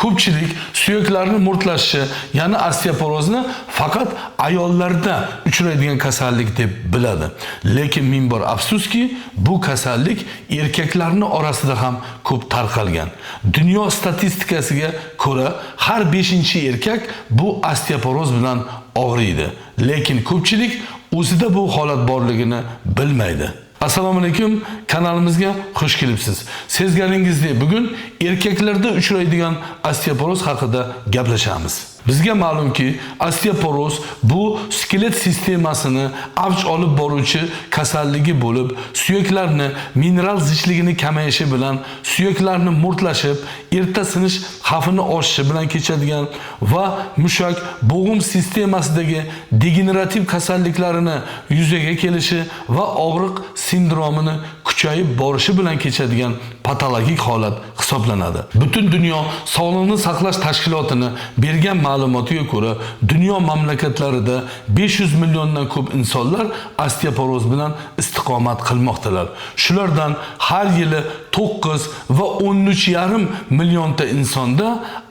Ko'pchilik suyaklarni mo'rtlashishi, ya'ni osteoporozni faqat ayollarda uchraydigan kasallik deb biladi. Lekin ming bor afsuski, bu kasallik erkaklarning orasida ham ko'p tarqalgan. Dunyo statistikasiga ko'ra, har 5-erkak bu osteoporoz bilan og'riydi. Lekin ko'pchilik o'zida bu holat borligini bilmaydi. Assalomu alaykum, kanalimizga xush kelibsiz. Sezganingizdek, bugun erkaklarda uchraydigan osteoporoz haqida gaplashamiz. Bizga ma'lumki, osteoporoz bu skelet sistemasini avj olib boruvchi kasalligi bo'lib, suyaklarni mineral zichligini kamayishi bilan suyaklarni mo'rtlashib, erta sinish xavfini oshishi bilan kechadigan va mushak bo'g'im sistemasidagi degenerativ kasalliklarini yuzaga kelishi va og'riq sindromini kuchayib borishi bilan kechadigan patologik holat hisoblanadi. Butun dunyo sog'liqni saqlash tashkilotini bergan ma'lumotiga ko'ra, dunyo mamlakatlarida 500 milliondan ko'p insonlar osteoporoz bilan istiqomat qilmoqdalar. Shulardan har yili 9 va 13,5 millionta insonda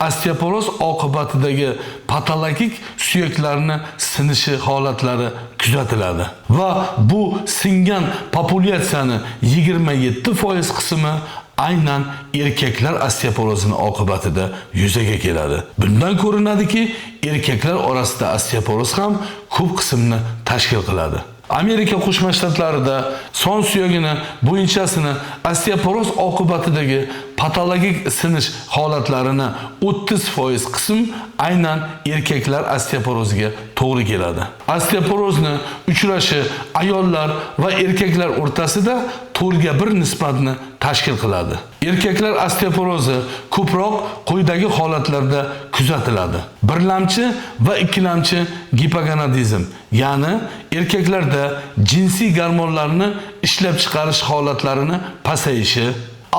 osteoporoz oqibatidagi patologik suyaklarni sinishi holatlari kuzatiladi. Va bu singan populyatsiyani 27% qismi aynan erkaklar osteoporozini oqibatida yuzaga keladi. Bundan ko'rinadiki, erkaklar orasida osteoporoz ham ko'p qismni tashkil qiladi. Amerika Qo'shma Shtatlarida son suyagini bo'yinchasini osteoporoz oqibatidagi patologik sinish holatlarini 30% qism aynan erkaklar osteoporoziga to'g'ri keladi. Osteoporozni uchrashi ayollar va erkaklar o'rtasida 4:1 nisbatni tashkil qiladi. Erkaklar osteoporozi ko'proq quyidagi holatlarda kuzatiladi. Birlamchi va ikkilamchi gipogonadizm, ya'ni erkaklarda jinsiy gormonlarni ishlab chiqarish holatlarini pasayishi,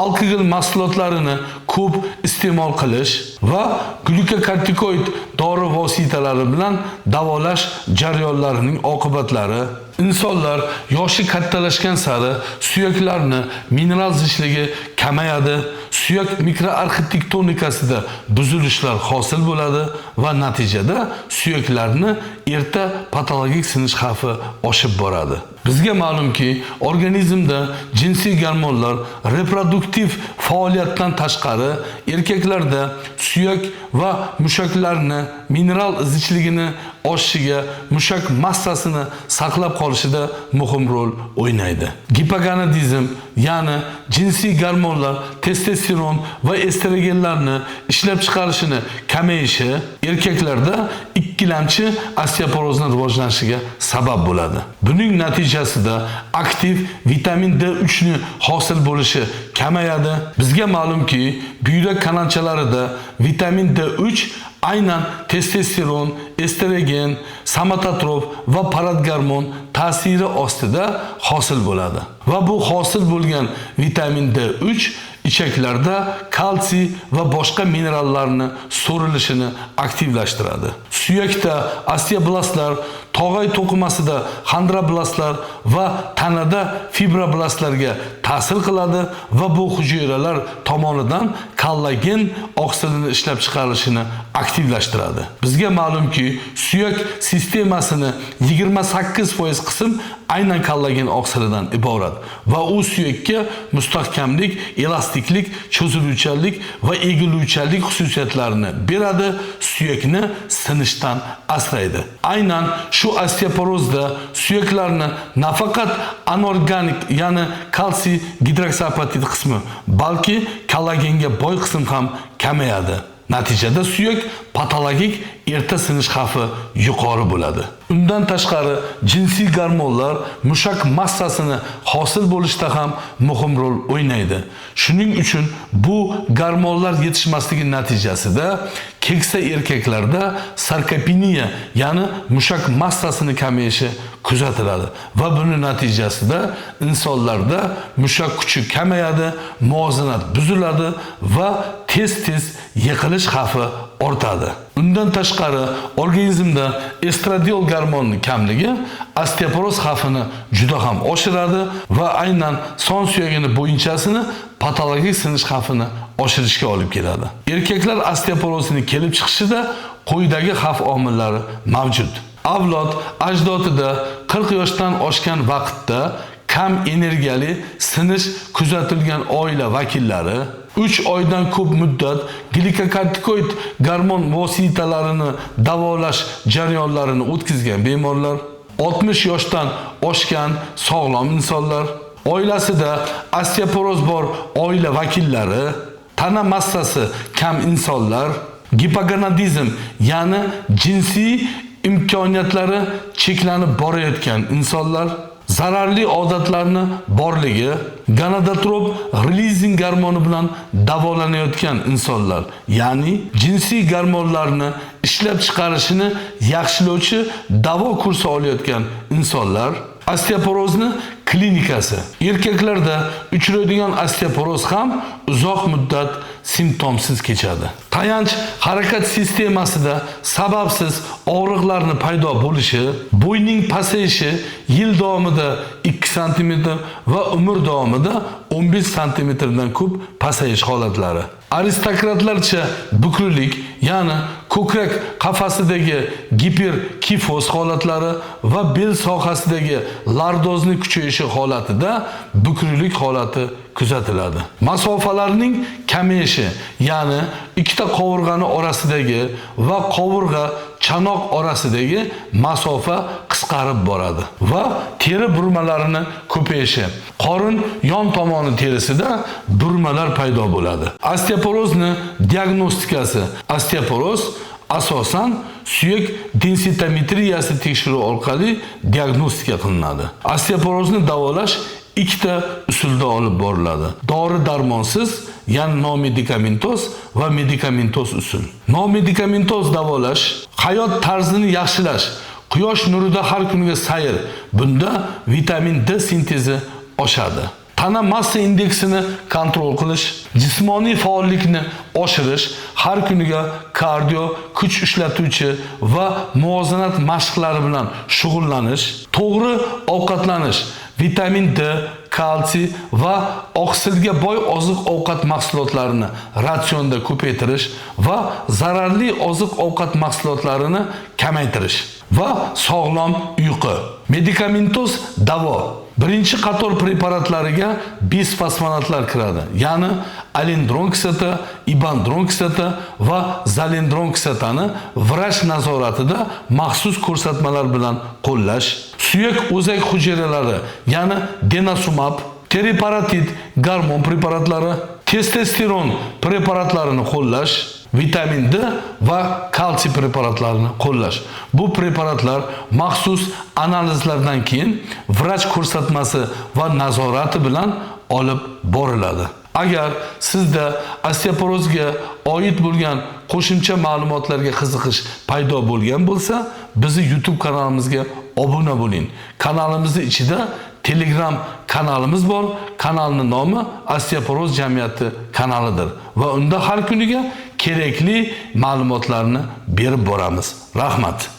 alkogol mahsulotlarini ko'p iste'mol qilish va glyukokortikoid dori vositalari bilan davolash jarayonlarining oqibatlari. Insonlar yoshi kattalashgan sari suyaklarni mineral zichligi kamayadi, suyak mikroarxitektonikasida buzilishlar hosil bo'ladi va natijada suyaklarni erta patologik sinish xavfi oshib boradi. Bizga ma'lumki, organizmda jinsiy gormonlar reproduktiv faoliyatdan tashqari erkaklarda suyak va mushaklarni mineral zichligini oshishiga, mushak massasini saqlab qolishida muhim rol o'ynaydi. Gipogonadizm, ya'ni jinsiy gormonlar testosteron va estrogenlarni ishlab chiqarishini kamayishi erkaklarda ikkilamchi osteoporozni rivojlanishiga sabab bo'ladi. Buning natijasida aktiv vitamin D3 ni hosil bo'lishi kamayadi. Bizga ma'lumki, buyrak kanalchalarida vitamin D3 aynan testosteron, estrogen, somatotrop va paratgormon ta'siri ostida hosil bo'ladi. Va bu hosil bo'lgan vitamin D3 ichaklarda kalsiy va boshqa minerallarni so'rilishini aktivlashtiradi. Suyakda osteoblastlar, tog'ay to'qimasida xondroblastlar va tanada fibroblastlarga ta'sir qiladi va bu hujayralar tomonidan kollagen oqsilini ishlab chiqarilishini aktivlashtiradi. Bizga ma'lumki, suyak sistemasini 28% qism aynan kollagen oqsilidan iborat va u suyakka mustahkamlik, elastiklik, cho'ziluvchanlik va egiluvchanlik xususiyatlarini beradi, suyakni sinishdan asraydi. Aynan shu osteoporozda suyaklarni nafaqat anorganik, ya'ni kalsiy gidroksapatit qismi, balki kollagenga boy qism ham kamayadi. Natijada suyak patologik erta sinish xavfi yuqori bo'ladi. Undan tashqari jinsiy gormonlar mushak massasini hosil bo'lishda ham muhim rol o'ynaydi. Shuning uchun bu gormonlar yetishmasligi natijasida keksa erkaklarda sarkopeniya, ya'ni mushak massasini kamayishi kuzatiladi va buni natijasida insonlarda mushak kuchi kamayadi, muvozanat buziladi va tez-tez yiqilish xavfi ortadi. Undan tashqari organizmda estradiol gormonining kamligi osteoporoz xavfini juda ham oshiradi va aynan son suyagini bo'yinchasini patologik sinish xavfini oshirishga olib keladi. Erkaklar osteoporozini kelib chiqishida quyidagi xavf omillari mavjud. Avlod ajdodida 40 yoshdan oshgan vaqtda kam energiyali sinish kuzatilgan oila vakillari, 3 oydan ko'p muddat glikokortikoid gormon vositalarini davolash jarayonlarini o'tkazgan bemorlar, 60 yoshdan oshgan sog'lom insonlar, oilasida osteoporoz bor oila vakillari, tana massasi kam insonlar, gipogonadizm, ya'ni jinsiy imkoniyatlari cheklanib borayotgan insonlar, zararli odatlarni borligi, gonadotrop releasing gormoni bilan davolanayotgan insonlar, ya'ni jinsiy gormonlarni ishlab chiqarishini yaxshilovchi davo kursi olayotgan insonlar. Osteoporozni klinikasi. Erkaklarda uchraydigan osteoporoz ham uzoq muddat simptomsiz kechadi. Tayanch harakat sistemasida sababsiz og'riqlarni paydo bo'lishi, bo'yning pasayishi yil davomida 2 sm va umr davomida 15 sm dan ko'p pasayish holatlari. Aristokratlarcha bukrilik, ya'ni ko'krak qafasidagi giperkifoz holatlari va bel sohasidagi lardozni kuchayishi holatida bukrilik holati kuzatiladi. Masofalarning kamayishi, ya'ni ikkita qovurg'ani orasidagi va qovurg'a chanoq orasidagi masofa qisqarib boradi va teri burmalarini ko'payishi, qorin yon tomoni terisida burmalar paydo bo'ladi. Osteoporozni diagnostikasi. Osteoporoz asosan suyak densitometriyasi tekshiruvi orqali diagnostika qilinadi. Osteoporozni davolash ikkita usulda olib boriladi. Dori-darmonsiz, ya'ni nomedikamentoz va medikamentoz usul. Nomedikamentoz davolash hayot tarzini yaxshilash, quyosh nurida har kuniga sayr. Bunda vitamin D sintezi oshadi. Tana massa indeksini kontrol qilish, jismoniy faollikni oshirish, har kuniga kardio, kuch ishlatuvchi va muvozanat mashqlari bilan shug'ullanish, to'g'ri ovqatlanish, vitamin D, kalsiy va oqsilga boy oziq-ovqat mahsulotlarini ratsionda ko'paytirish va zararli oziq-ovqat mahsulotlarini kamaytirish va sog'lom uyqu. Medikamentoz davo. Birinchi qator preparatlariga bisfosfonatlar kiradi. Ya'ni alendron kislota, ibandron kislota va zalendron kislotani vrach nazoratida maxsus ko'rsatmalar bilan qo'llash, suyak o'zak hujayralari, ya'ni denosumab, teriparatid gormon preparatlari, testosteron preparatlarini qo'llash, vitamin D va kalsiy preparatlarini qo'llash. Bu preparatlar maxsus analizlardan keyin vrach ko'rsatmasi va nazorati bilan olib boriladi. Agar sizda osteoporozga oid bo'lgan qo'shimcha ma'lumotlarga qiziqish paydo bo'lgan bo'lsa, bizni YouTube kanalimizga obuna bo'ling. Kanalimizning ichida Telegram kanalimiz bor. Kanalning nomi Osteoporoz jamiyati kanalidir va unda har kuniga kerakli ma'lumotlarni berib boramiz. Rahmat.